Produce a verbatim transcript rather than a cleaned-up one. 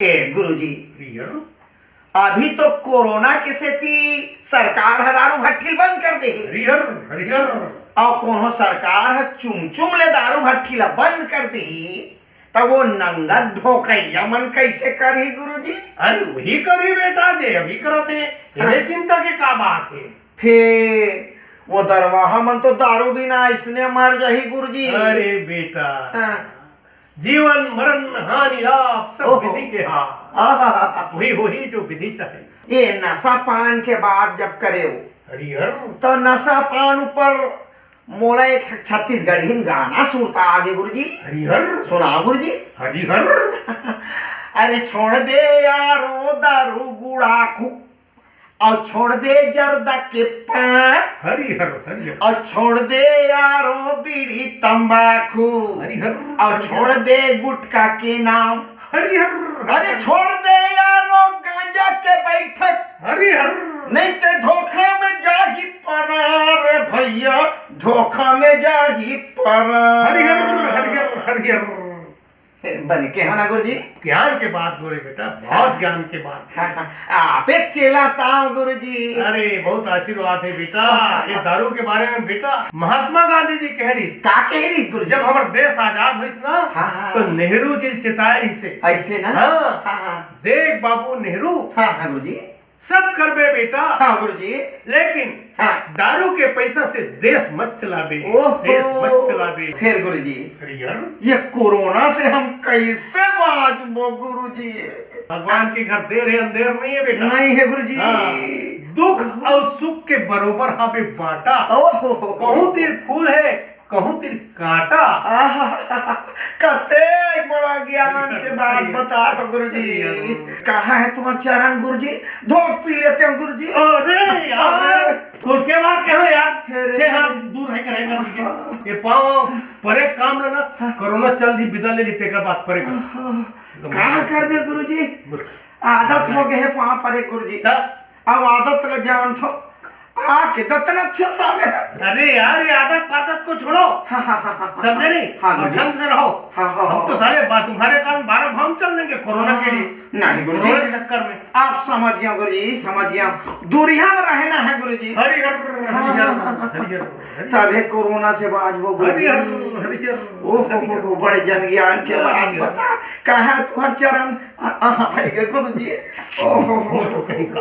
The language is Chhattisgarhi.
ए गुरुजी, हरिहर। अभी तो कोरोना के सेती सरकार ह दारू भट्ठी ल बंद कर दे हे। हरिहर, हरिहर। अउ कोनो सरकार ह चुम चुम ले दारू भट्ठी ल बंद कर दे, त वो नंगत ढोकैया मन कइसे करही गुरुजी? अरे वही करही बेटा, जे अभी करत हे। हाँ। एमे चिंता के का बात हे? फेर वो दरवाहा मन तो दारू बिना अइसने मर जाही गुरुजी। अरे बेटा, हाँ। जीवन मरण हानि लाभ सब ओहो। विधि के हाथ। आहा। वही होही जो विधि चाहे। ये नशा पान के बात जब करे हो, हरिहर। तो नशा पान ऊपर मोला एक ठक छत्तीसगढ़ी गाना सुरता आगे गुरुजी। हरिहर। सुनाओ गुरुजी। हरिहर। अरे छोड़ दे यारो दारू गुड़ाखू, अउ छोड़ दे जर्दा के पान, हरिहर, हरिहर। अउ छोड़ दे यारो बीड़ी तंबाकू, हरिहर, अउ हरिहर। छोड़ दे गुटखा के नाम। हरिहर, अरे हरिहर। छोड़ दे यारो गांजा के बैठक, हरिहर। नहीं ते धोखा में जाही परान रे भैया, धोखा में जाही परान। हरिहर, हरिहर, हरिहर। बने के हो ना गुरुजी? ज्ञान के बात बोले बेटा, बहुत हाँ। ज्ञान के बात। हाँ, हाँ। आप एक चेला ताव गुरुजी। अरे बहुत आशीर्वाद हे बेटा। ये दारू के बारे में बेटा महात्मा गांधी जी कहे रहिस। का कहे रहिस गुरुजी? जब हमर देश आजाद होइस ना, हाँ, हाँ। तो नेहरू जी ल चेताए रहिस हे। अइसे ना? हाँ। हाँ, हाँ। देख बाबू नेहरू, हाँ, हाँ गुरुजी। सब करबे बेटा। हाँ गुरुजी। लेकिन हाँ। दारू के पैसा से देश मत चलाबे, ओहो। देश मत चलाबे। फेर गुरुजी, हरिहर। ये कोरोना से हम कइसे बाचबो गुरुजी? भगवान के घर देर हे अंधेर नहीं हे बेटा। नहीं हे गुरुजी। हाँ। दुख अउ सुख के बरोबर हाबे बांटा। ओहो। कहूँ तीर फूल हे, कहूँ तीर कांटा। आहा, कतेक बड़ा ज्ञान के बात बता हो गुरुजी। अरे यार। कहाँ हे तुम्हर चरण गुरुजी? धोक पी लेते हो गुरुजी। अरे यार, अरे। खुद के बात कहो यार। अरे। छह हाथ दूर हे करे कर दीजिए। ये पाँव परे काम लेना, हाँ। कोरोना चल दी, बिदा ले ली, तेकर बात परे कर। हाँ। का करबे गुरुजी? आदत हो गए हे पाँव परे गुरुजी। ता? अब आदत ल जानथो। आके दतन अच्छा साले। अरे यार, ये आदत पादत को छोड़ो। हाँ, हाँ, हाँ, हाँ, समझे नहीं? हाँ, और गुरुजी। ढंग से रहो। हाँ, हाँ, हम हाँ। तो साले बा-, तुम्हारे कारण बारह भाम चल देंगे कोरोना के लिए। नहीं गुरुजी। कोरोना के चक्कर में। आप समझ गया गुरुजी, समझ गया। दूरिया में रहना हे गुरुजी। हरिहर, हाँ, हरिहर, हाँ, हाँ। हरिहर, हरिहर। तभे कोरोना से बाचबो गुरुजी। हरिहर, हरिहर, ओहो, हरिहर। हो, हो, बड़े जन ज्ञान के बात हरिहर। बता। कहाँ तुम्हर चरण? आ, आ, भाई के गुरुजी। ओहो, हो, हो। वो तो कहीं का।